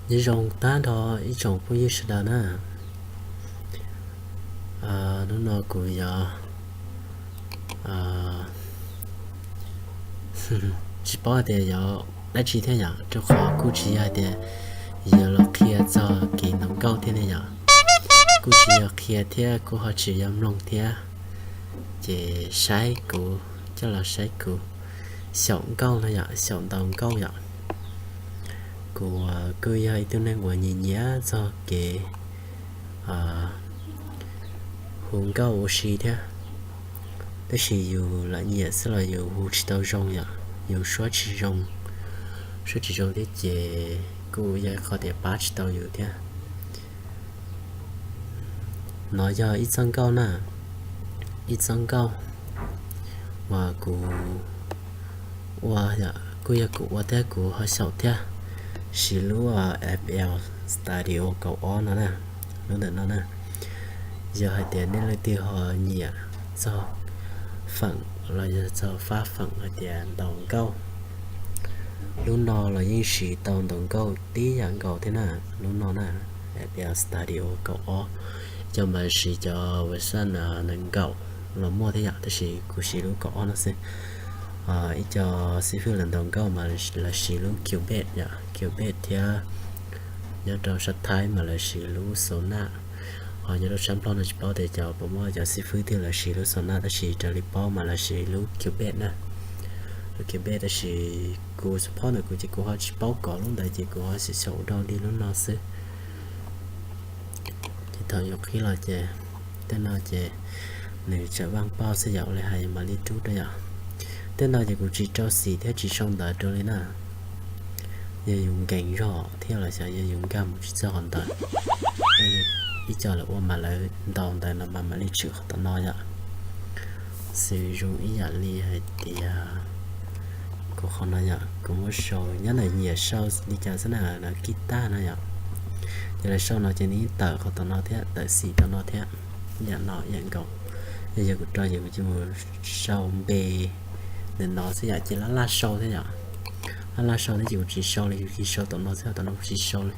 Nyob zoo tag nrho ib tsoom phooj ywg sawv daws na. Hnub no kuv yuav tsis paub hais tias yuav dab tsi thiab yom, rau qhov kuj tsis yog hais tias yuav los qhia txog kev ntaus nkauj thiab ne yom. Kuj tsis yog qhia thiab kuj ho tsis yog mloog thiab, ces saib kuv, coj los saib kuv xyaum nkauj no yom, xyaum ntaus nkauj yom. Kuv kuj yog ib tug neeg uas nyiam nyiam txog kev hu nkauj ua si thiab, tab sis yus lam nyiam xwb los yus hu tsis tau zoo yom, yus suab tsis zoo, suab tsis zoo thiab ces kuj yog ib qho tias pab tsis tau yus thiab. No yog ib txoj nkauj na, ib txoj nkauj uas kuv ua, kuj yog kuv ua thiab kuv ho xyaum thiab, siv lub FL Studio kaum ob no na, lub ntawm no na. Yog hais tias nej leej twg ho nyiam txog feem los yog txog fab feem hais tias ntaus nkauj, lub no los yeej siv tau ntaus nkauj tib yam nkaus thiab na. Lub no na, FL Studio kaum ob, cov mas siv cov version nees nkaum los muaj thiab yom, tab sis kuv siv lub kaum ob no xwb. Ib co xib fwb lawv ntaus nkauj mas lawv siv lub Cubase yom, Cubase thiab nyob rau sab Thaib mas lawv siv lub Sonas. Ho nyob rau sab Nplog no tsis paub tias cov puas muaj cov xib fwb twg lawv siv lub Sonas, tab sis raws li paub mas lawv siv lub Cubase na. Lub Cubase tab sis kuv support ntawm kuv ces kuv ho tsis paub kov lub ntawd ces kuv ho xyaum xyaum ua dog dig lub no xwb. Ces thaum yus qhib los ces tej no ces nws tseem vaj pauj xwb yom, ua li hais mam li rub rau yom. Tej no ces kuv tsis rau xim thiab tsis sau ntawv rau li na. Yog yus nkees zog thiab los xyov yog yus nkag mus tsis txog qhov ntawd. Ib co lawv ua mas lawv ntaus ntawd no mas mam li tshwm qhov tom no yom. Xws zoo ib yam li hais tias kuv qhov no yom, kuv muab sau nyob ntawm nyiam sau li cas xwb na, no kib tag no yom. Ces lawv sau no ces nws yeej tawm qhov tom no thiab, tawm xim tom no thiab, yam no yam nkaus. Yog, yog kuv rau ces kuv cia mus sau npe ntawm no xwb yom, ces laj laj sau thiab yom. Laj laj sau thiab ces kuv tsis sau li, kuv cia sau tom no xwb, tom no kuv tsis sau li.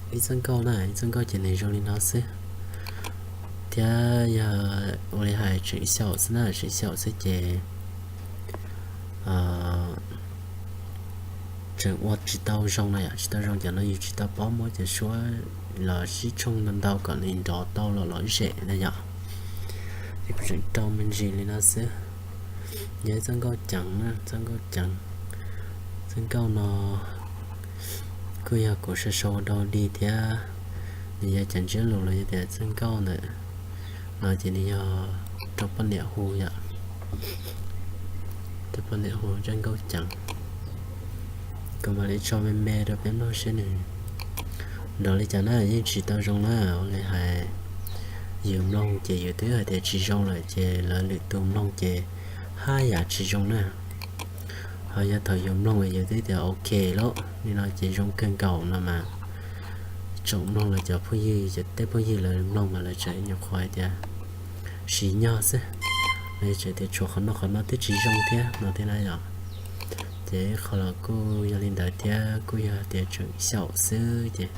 Ib txoj nkauj na, ib txoj nkauj ces nws zoo li no xwb. Thiab yog ua li hais tseem xyaum xwb na, tseem xyaum xwb ces tseem ua tsis tau zoo na yom, tsis tau zoo cov no yus tsis tau paub muab cov suab los sib tshooj ntau ntau kom nws nrov tau los lom zem na yom. Ces kuv tseem rau me ntsis li no xwb. Yog ib txoj nkauj ceev na, txoj nkauj ceev. Txoj nkauj no kuj yog kuv sau sau ua dog dig thiab, nws yog cov ntsiab lus los yog tias txoj nkauj ntawm no ces nws yog rau poj niam hu yom. Rau poj niam hu txoj nkauj ceev. Kuv mam li tso me me rau peb mloog seb nws nrov li cas na, yeej tsis tau zoo na, ua li hais yus mloog ces yus twb hais tias tsis zoo lawm ces lawv lwm tus mloog ces haj yam tsis zoo na. Ho yog thaum yus mloog es yus twb tias ok lawm li no ces zoo kawg nkaus no mas, tsoom mloog los cov phooj ywg, cov tej phooj ywg lawv mloog mas lawv tseem nyuam qhuav hais tias siv nyog xwb, lawv tseem tias tshuav qhov no qhov no twb tsis zoo thiab no thiab na yom. Ces qhov los kuj yog li ntawd thiab kuj yog tias tseem xyaum xwb ces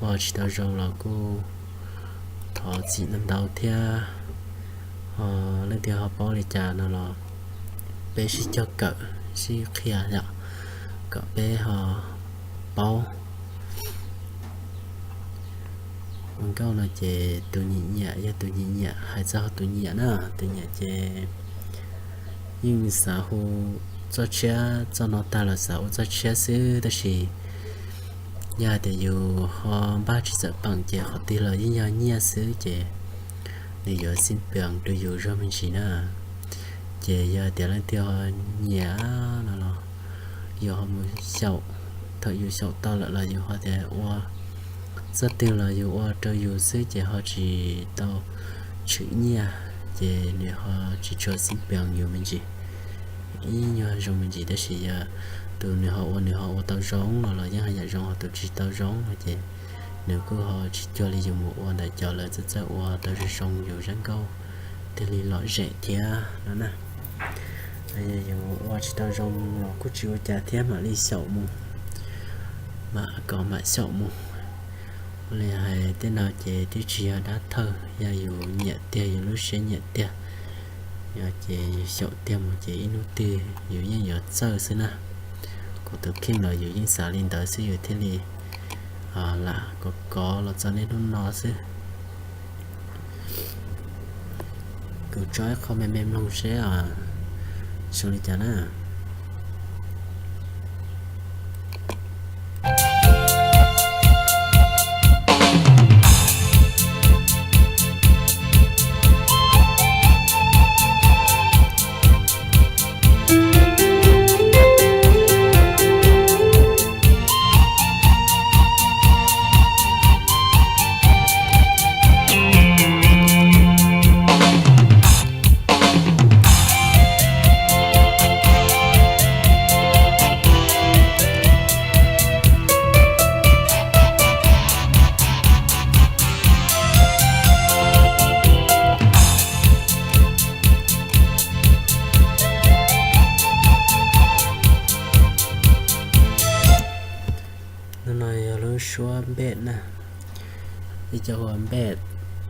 ua tsis tau zoo los kuj thov txim ntau ntau thiab. Ho leej twg ho paub li cas no los peb sib cog kawm sib qhia yom, kom peb ho paub. Ua nkauj no ces tus nyiam nyiam yog tus nyiam nyiam, hais txog tus nyiam na, tus nyiam ces yeej xav hu txoj tshiab txoj no tag los xav ua txoj tshiab xwb, tab sis yog hais tias yus ho npaj tsis txawm peem ces qhov twg los yeej yog nyiaj xwb ces nws yuav xij pees rau yus zog me ntsis na. Ces yog hais tias leej twg ho nyiam no los yus ho mus xyaum, thaum yus xyaum tau lawm los yus ho tias ua txoj twg los yus ua rau yus xwb ces ho tsis tau tshwm nyiaj, ces nws ho tsis tshua xij pees yus me ntsis. Ib nyuag zoo me ntsis tab sis yog tus nws ho ua nws ho ua tau zoo no los yeej haj yam zoo, ho tus tsis tau zoo no ces nws kuj ho tsis cuag li yus mus ua ntawm cov lawv txawj txawj ua tau zoo zoo yus zaj nkauj thiaj li lom zem thiab no na. Yog yus ua tsis tau zoo los kuj tsis ua cas thiab, mam li xyaum mus, mam kom mam xyaum mus. Ua li hais tej no ces twb tsis yog dab thawj, yog yus nyiam tiag, yus lub siab nyiam tiag, yog ces yus xyaum tiag mus ces ib hnub twg yus yeej yuav txawj xwb na. Kuv tus kheej los yus yeej xav li ntawd xwb yus thiaj li lam kov kov los txog niaj hnub no xwb. Kuv tso ib qho me me mloog seb zoo li cas na. Hnub no yog lub suab npej na, ib co hu ua npej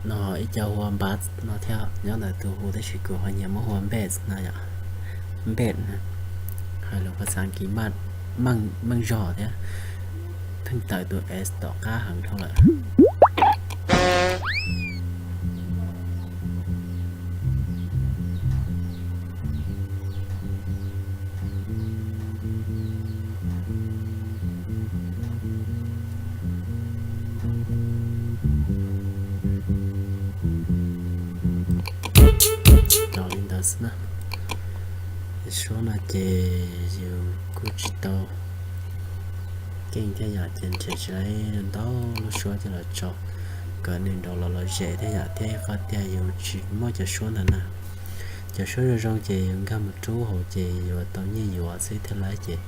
no, ib co hu ua npav no thiab, nyob ntawm tus hu tab sis kuv ho nyiam muab hu ua npej no yom. Npej na, hais lus phas xas Askiv mas meej zog thiab, pheej tawm tus s tom qab heev dhau lawm. Li ntawd xwb na. Suab no ces yus kuj tsis tau keej thiab yom, ces nrhiav tsis tau ntau lub suab coj los tso kom nws nrov los lom zem thiab yom, thiab ib qho tiag yus tsis muaj cov suab ntawd na. Cov suab zoo zoo ces yus nkag mus rub hauv ces yuav tau nyiaj yuav xwb thiab lawm ces,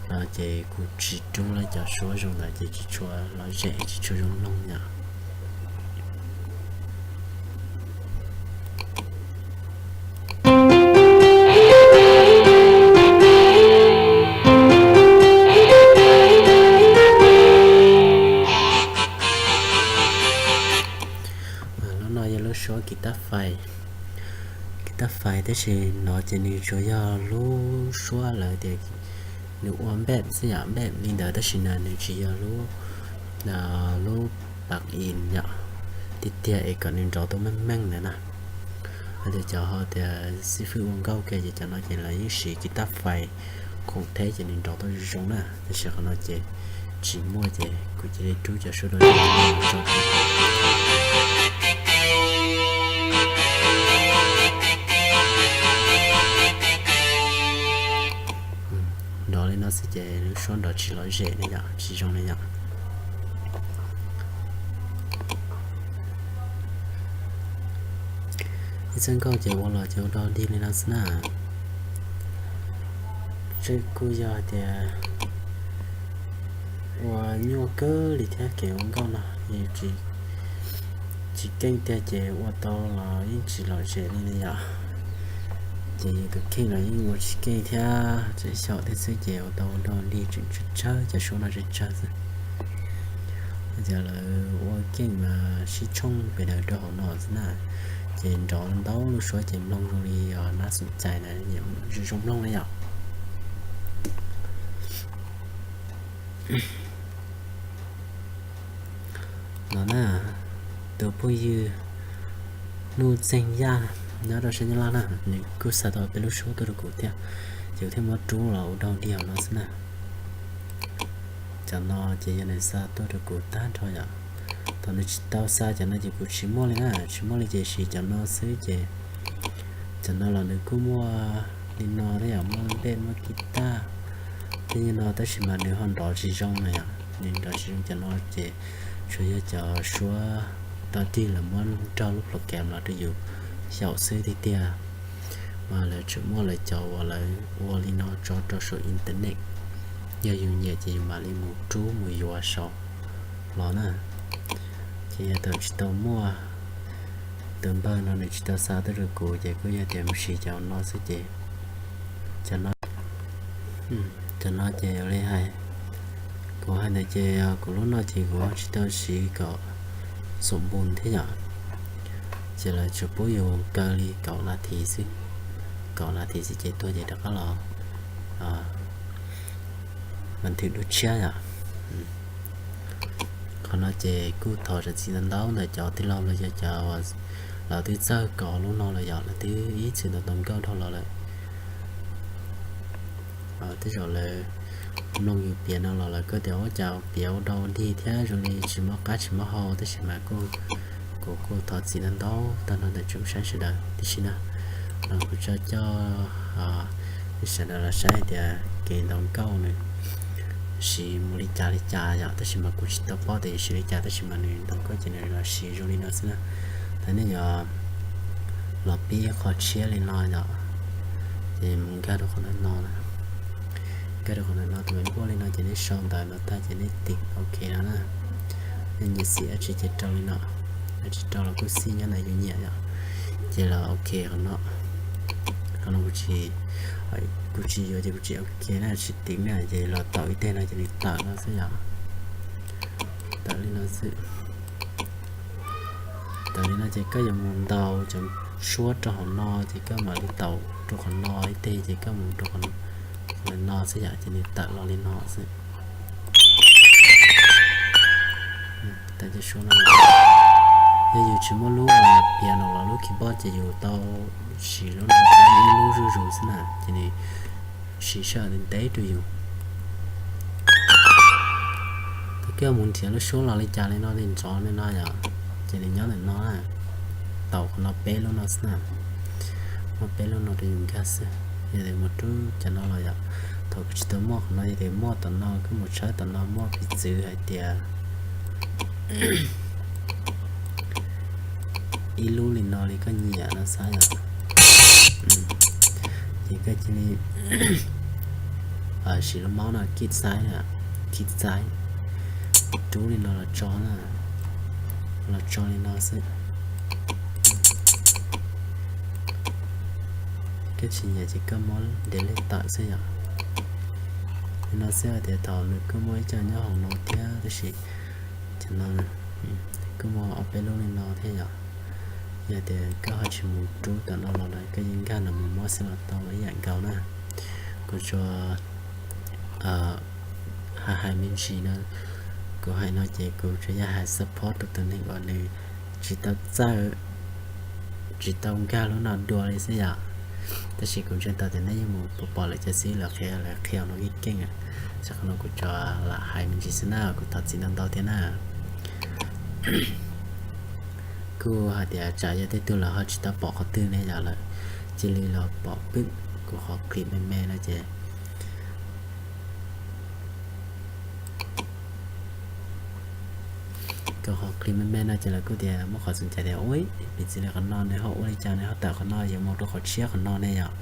no ces kuv tsis rub lawm cov suab zoo ntawd ces tsis tshua lom zem tsis tshua zoo mloog yom. Lub no yog lub suab kiv tab fais, kiv tab fais tab sis no ces nws tsuas yog lub suab lawv tias nws ua npej xwb yom, npej li ntawd tab sis no nws tsis yog lub, lub plug-in yom, tiag tiag es kom nws nrov tau meej meej ntawd na. Hos tias cov ho tias xib fwb ua nkauj kiag ces cov no ces lawv yeej siv kiv tab fais khoom thiab ces nws nrov tau zoo zoo na, tab sis qhov no ces tsis muaj ces kuv cia li rub cov suab dog dig no tso. Nrov li no xwb ces lub suab nrov tsis lom zem ne yom, tsis zoo ne yom. Ib txoj nkauj ces ua los ces ua dog dig li no xwb na. Tseem kuj yog tias ua nyuaj kawg li thiab, kev ua nkauj no yus tsis keej tiag ces ua tau los yeej tsis lom zem li ne yom. Ces yus tus kheej los yeej ua tsis keej thiab, tseem xyaum thiab xwb ces ua tau ua dog dig tseem tsawg tsawg, cov suab no tsawg tsawg xwb. Ces lawv ua keej mas sib tshooj pem daws rau hauv no xwb na, ces nrov ntau lub suab ces mloog zoo li nab xum cais na, zoo mloog na yom. No na, tus phooj ywg Nuj Txeeg Yaj nyob rau sab Nyab Laj na, nws kuj xa tau peb lub suab tuaj rau kuv thiab, ces kuv thiaj muab rub los ua dog dig hauv no xwb na. Cov no ces yog nws xa tuaj rau kuv tag nrho yom. Thaum nws tsis tau xa cov no ces kuv tsis muaj li na, tsis muaj li ces siv cov no xwb ces cov no los nws kuj muaj li no thiab yom, muaj npej muaj kiv taj thiab li no tab sis mas nws ho nrov tsis zoo na yom, nws nrov tsis zoo cov no ces tsuas yog cov suab dog dig lawv muab nrog lub program los rau yus xyaum xwb tiag tiag. Mas lawv tseem muaj lawv cov uas lawv ua li no tso rau saum internet, yog yus nyiam ces yus mam li mus rub mus yuav saud los na. Ces yog thaum tsis tau muaj, tus npawg no nws tsis tau xa tuaj rau kuv ces kuj yog tias mus siv cov no xwb ces Cov no, cov no ces ua li hais, kuv hais ntawd ces kuv lub no ces kuv tsis tau siv kom xum npus thiab yom, ces lawv tsuas pub yus kaw li kaum nas this xwb, kaum nas this xwb ces tuag ces rov qab los mas thwm dua tshiab yom. Qhov no ces kuj thov zam txim ntau ntau ntawm cov tij laug los yog cov uas lawv twb txawj kos lub no los yog lawv twb ib txwm ntau ntau nkauj dhau los lawm. Tej zaum lawv mloog yus piav no los lawv kuj tias ua cas piav ua dau dig thiab zoo li tsis mob qab tsis mob hau, tab sis mas kuv kuj thov txim ntau ntau tag nrho ntawm tsoom saib sawv daws tib si na. Los kuv tso coj sawv daws los saib hais tias kev ntaus nkauj nws siv mus li cas li cas yom, tab sis mas kuv tsis tau paub tias siv li cas tab sis mas nws ntaus nkauj ces nws los siv zoo li no xwb na. Thaum nej yuav los pib qhov tshiab li no yom, ces mus nkag rau qhov ntawm no, nkag rau qhov ntawm no tus me npuaj li no ces nej sau ntawv no tag ces nej tim ok no na. Nej nyiam xim dab tsi ces rau li no, dab tsi rau los kuj xij nyob ntawm yus nyiam yom. Ces los ok qhov no, qhov no kuv tsis, kuv tsis yuav ces kuv tsis ok na, tsis tim na, ces los tau ib teg no ces nws tawm no xwb yom. Tawm li no xwb. Tawm li no ces koj yuav mus ntaus cov suab rau hauv no ces koj mam li tau rau qhov no ib teg ces koj mus rau qhov no xwb yom, ces nws tawm los li no xwb. Tawm cov suab no, yog yus tsis muaj lub piano los lub keyboard ces yus tau siv lub no ib lub zuj zus xwb na, ces nws siv sij hawm ntev ntev rau yus. Thaum koj mus nrhiav lub suab los li cas li no li ntxov li no yom, ces nws nyob ntawm no na, tau qhov no peb lub no xwb na, muaj peb lub no rau yus nkag xwb. Yog tias mus rub cov no los yom, thaum koj tsis tau muaj qhov no yog tias muaj tom no koj mus tshawb tom no muaj piv txwv hais tias ib lub li no li koj nyiam no xav yom, ces koj cia li siv lub mouse no kis xaiv, kis xaiv, rub li no los tso na, los tso li no xwb. Koj tsis nyiam ces koj muab delete tawm xwb yom. Li no xwb hais tias thaum nws kuj muaj ib co nyob hauv no thiab tab sis cov no kuj muaj ob peb lub li no thiab yom. Yog tias koj ho tsis mus rub tom no los lawm koj yeej nkag no mus muab xwb los tau ib yam nkaus na. Kuv tsuas hais hais me ntsis no, kuv hais no ces kuv tsuas yog hais support rau tus neeg uas nws tsis tau txawj, tsis tau nkag lub no dua li xwb yom. Tab sis kuv ntseeg tau tias nej yeej mus pom pom lawv cov xib lawv qhia, lawv qhia no keej keej, tam sim no kuv tsuas lam hais me ntsis xwb na, kuv thov txim ntau ntau thiab na. Kuj hais tias tsam yog tej tug lawv ho tsis tau pom qhov twg ne yom, lawv cia li los pom pwb kuv qhov clip me me no ces kuv qhov clip me me no ces lawv kuj tias muaj qhov xav tias ua, piv txwv li qhov no nws ho ua li cas nws ho tawm qhov no yuav mus rau qhov tshiab qhov no ne yom,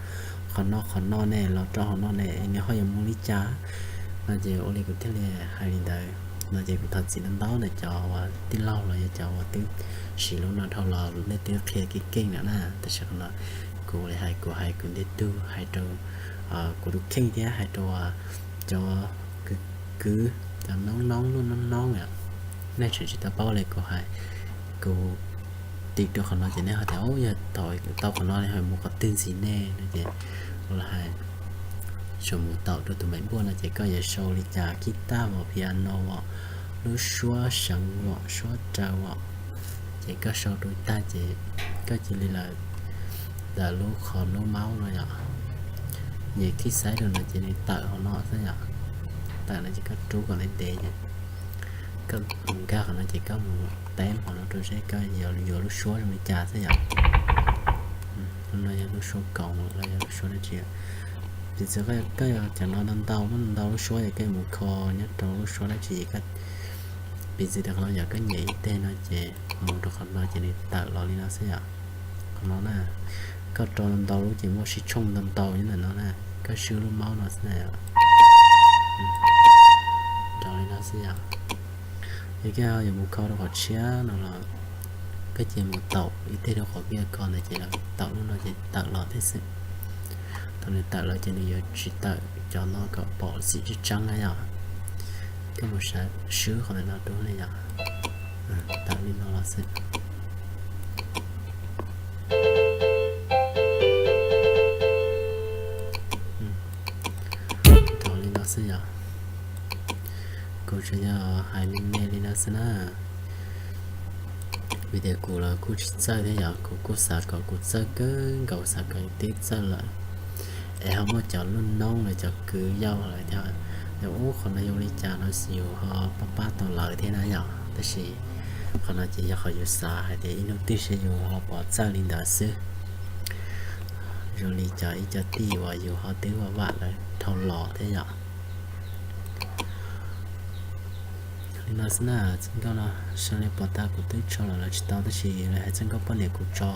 qhov no qhov no ne los rau qhov no ne nws ho yuav mus li cas no ces ua li kuv thiaj li hais li ntawd no ces kuv thov txim ntau ntau ntawm cov uas tij laug los yog cov uas twb siv lub no dhau los nej twb qhia keej keej lawm na. Tam sim no kuv li hais kuv hais kuv ntiag tug hais rau kuv tus kheej thiab hais rau cov kwv, cov noob noob lub noob noob yom, nej tseem tsis tau paub li kuv hais, kuv tim rau qhov no ces nej ho tias yog thaum tau qhov no li ho mus qhov twg ntxiv ne no ces kuv los hais tsuas mus taum rau tus me npuaj no ces koj yuav sau li cas, guitar os, piano os, lub suab seev os, suab raws os, ces koj sau rau tag ces koj cia li lawm lub qhov lub mouse no yom, nyem kis xaiv rau no ces nws tawm hauv no xwb yom. Tawm no ces koj rub kom ntev ntev ces koj mus nkag qhov no ces koj mus teb qhov no rau seb koj yuav lub suab zoo li cas xwb yom. Lub no yog lub suab koos los yog lub suab dab tsi. Piv txwv koj yog cov no ntau ntau, muaj ntau lub suab es koj mus kho nyob rau lub suab dab tsi, piv txwv tias qhov no yog koj nyem ib teg no ces mus rau qhov no ces nws tawm los li no xwb yom. Qhov no na, koj rau ntau lub ces muaj sib tshooj ntau ntau nyob ntawm no na, koj swb lub mouse no xwb na yom. Rau li no xwb yom. Yog koj yuav mus kho rau qhov tshiab no los koj cia mus taum ib teg rau qhov koj yuav kho ntawd ces los taum lub no ces tawm los thiab xwb. Nws tawm lawm ces nws yuav tsis tawm cov no kom pom xim tseeb tseeb na yom. Koj mus swb qhov ntawm no dua li yom. Tawm li no los xwb. Thaum li no xwb yom. Kuv tsuas yog hais me me li no xwb na. Vim tias kuv los kuj tsis txawj thiab yom, kuv kuj xav kom kuv txawj kawg nkaus, xav kom twb txawj lawm. Es ho muaj cov lub noob los cov kwv yau lawm thiab, yog ub qhov no zoo li cas no yus ho pab pab tau lawv thiab na yom. Tab sis qhov no ces yog qhov yus xav hais tias ib hnub twg seb yus ho puas txawj li ntawd xwb. Zoo li cov ib co tij uas yus ho twb vam vam lawv dhau los thiab yom. Li no xwb na, txij nkauj no sawv daws pom tas kuv twb tso los lawv tsis tau, tab sis lawv hais txij nkauj poj niam kuv tso,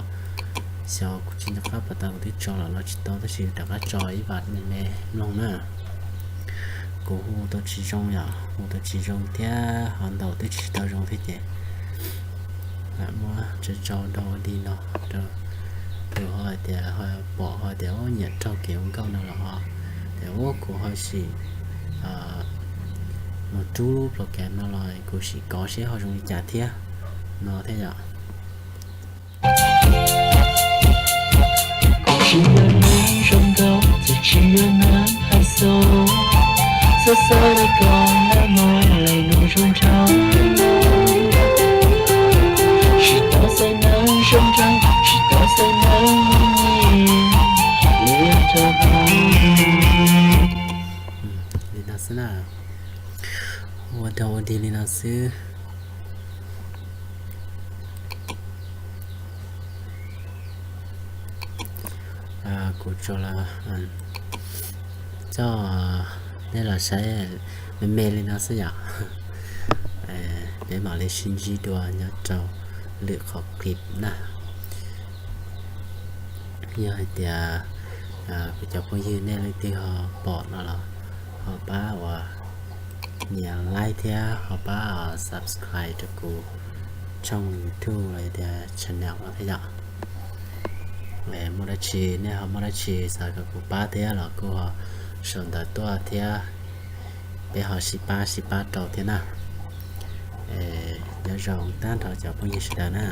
xyov kuv tsis nco qab pom tas kuv twb tso los lawv tsis tau, tab sis rov qab tso ib vas me me mloog na. Kuv hu tau tsis zoo yom, hu tau tsis zoo thiab ho ntaus twb tsis tau zoo thiab ces lam muab tso tso rau di no rau tus ho hais tias ho pom ho tias ub nyiam raug kev ua nkauj no los ho tias ub kuv ho sim mus rub lub program no los kuv sim kov seb ho zoo li cas thiab no thiab yom. Li no xwb na, ua rau ua dig li no xwb. Kuv tso los coj nej los saib me me li no xwb yom. Peb mam li sib ntsib dua nyob rau lwm qhov clip na. Yog hais tias kuv cov phooj ywg nej leej twg ho pom no los ho pab ua nias like thiab ho pab subscribe rau kuv tshooj YouTube los yog tias channel no thiab yom. Muaj dab tsi nej ho muaj dab tsi xav kom kuv pab thiab los kuj ho sau ntawv tuaj thiab peb ho sib pab sib pab rau thiab na. Nyob zoo tag nrho cov phooj ywg sawv daws na.